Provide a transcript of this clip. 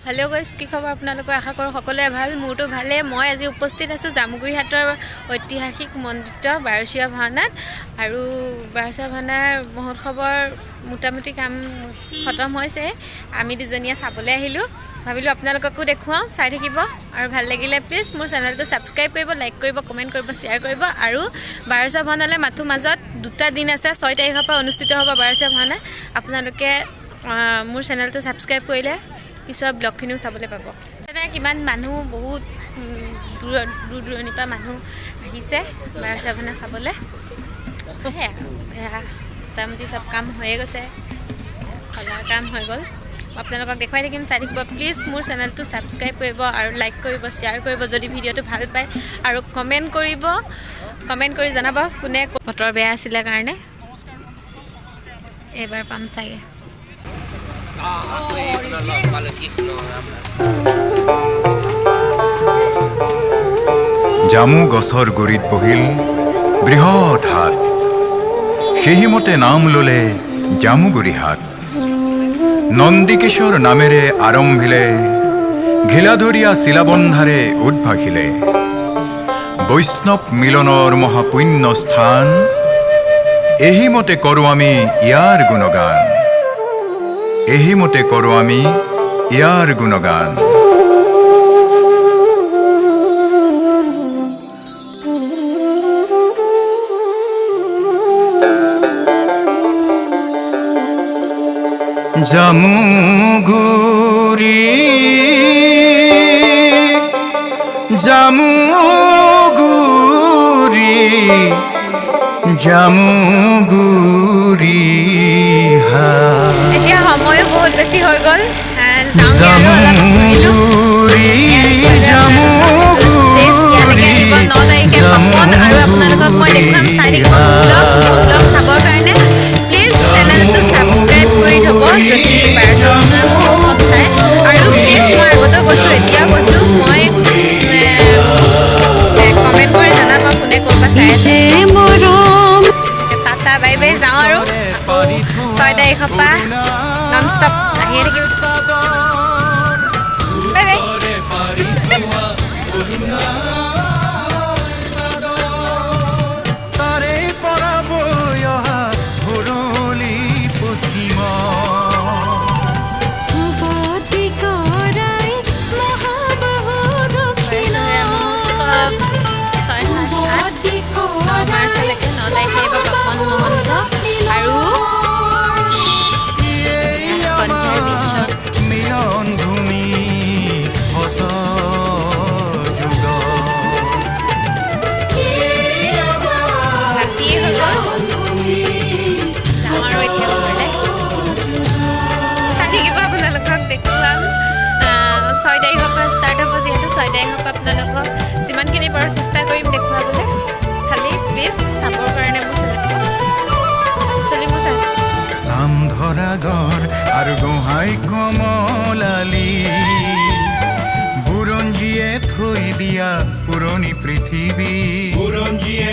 Hello' guys, কি খবৰ আপোনালোকৰ? আশা কৰোঁ সকলোৱে ভাল। মোৰতো ভালেই। মই আজি উপস্থিত আছোঁ জামুগুৰিহাটৰ ঐতিহাসিক মন্দিৰ বাৰচীয়া ভাওনাত। আৰু বাৰচীয়া ভাওনাৰ মহোৎসৱৰ মোটামুটি কাম খতম হৈছে। আমি দুজনীয়ে চাবলৈ আহিলোঁ, ভাবিলোঁ আপোনালোককো দেখুৱাওঁ। চাই থাকিব আৰু ভাল লাগিলে প্লিজ মোৰ চেনেলটো ছাবস্ক্ৰাইব কৰিব, লাইক কৰিব, কমেণ্ট কৰিব, শ্বেয়াৰ কৰিব। আৰু বাৰচীয়া ভাওনালৈ মাথো মাজত দুটা দিন আছে, 6 তাৰিখৰ পৰা অনুষ্ঠিত হ'ব বাৰচীয়া ভাওনা। আপোনালোকে মোৰ চেনেলটো ছাবস্ক্ৰাইব কৰিলে পিছৰ ব্লগখিনিও চাবলৈ পাব। তেনে কিমান মানুহ, বহুত দূৰ দূৰণিৰ পৰা মানুহ আহিছে বাৰচীয়া ভাওনা চাবলৈ। সেয়া এয়া মোটামুটি চব কাম হৈয়ে গৈছে, খলাৰ কাম হৈ গ'ল। আপোনালোকক দেখুৱাই থাকিম, চাই থাকিব। প্লিজ মোৰ চেনেলটো ছাবস্ক্ৰাইব কৰিব আৰু লাইক কৰিব, শ্বেয়াৰ কৰিব যদি ভিডিঅ'টো ভাল পায়, আৰু কমেণ্ট কৰিব। কমেণ্ট কৰি জনাব কোনে। বতৰ বেয়া আছিলে কাৰণে এইবাৰ পাম চাগে। জামু গছৰ গুৰিত বহিল বৃহৎ হাত, সেইমতে নাম ললে জামুগুৰি হাট। নন্দিকেশ্বৰ নামেৰে আৰম্ভিলে, ঘিলাধৰীয়া শিলাবন্ধাৰে উদ্ভাসিলে। বৈষ্ণৱ মিলনৰ মহাপুণ্য স্থান, এহিমতে কৰোঁ আমি ইয়াৰ গুণগান। এহিমতে কৰোঁ আমি ইয়াৰ গুণগান। জামুগুৰি, জামুগুৰি, জামুগুৰি হাট। এতিয়া সময়ো বহুত বেছি হৈ গ'ল, যাওঁগে আৰু অলপ ঘূৰিলোঁ। জামুগুৰি, প্লিজ ইয়ালৈকে আহিব জামুগুৰি, 9 তাৰিখে পাপন, আৰু আপোনালোকক মই দেখুৱাম, চাই থাকিব মোৰ ব্লগ। মোৰ ব্লগ চাবৰ কাৰণে প্লিজ চেনেলটো ছাবস্ক্ৰাইব কৰি থ'ব যদি বাৰচীয়া মহোৎসৱ চাই। আৰু প্লিজ, মই আগতেও কৈছোঁ, এতিয়াও কৈছোঁ, মই কমেণ্ট কৰি জনাব কোনে ক'ৰ পৰা চাই আছে। টাটা, বাই বাই, যাওঁ আৰু। আকৌ 6 তাৰিখৰ পৰা নন ষ্টপ আহিয়ে থাকিম। Bye bye. তাৰে পৰা বৈ অহা ভৰলি পশ্চিম। মহোৎসৱ 6, 7, 8, 9 মাৰ্চলৈকে, 9 তাৰিখে আহিব পাপন মহন্ত। আৰু সন্ধিয়াৰ দৃশ্য। মিলন ভূমি শত যুগৰ। ৰাতিয়ে হৈ গ'ল, যাওঁ আৰু এতিয়া ঘৰলৈ। চাই থাকিব, আপোনালোকক দেখুৱাম। 6 তাৰিখৰ পৰা ষ্টাৰ্ট হ'ব যিহেতু, 6 তাৰিখৰ পৰা আপোনালোকক যিমানখিনি পাৰোঁ চেষ্টা কৰিম দেখুৱাবলৈ। খালি প্লিজ চাবৰ কাৰণে মোৰ চেনেলটো একচুৱেলি মোৰ চাই চাম ধৰা গড় আৰু গোহাঁই কমলালি, বুৰঞ্জীয়ে থৈ দিয়া পুৰণি পৃথিৱী, বুৰঞ্জীয়ে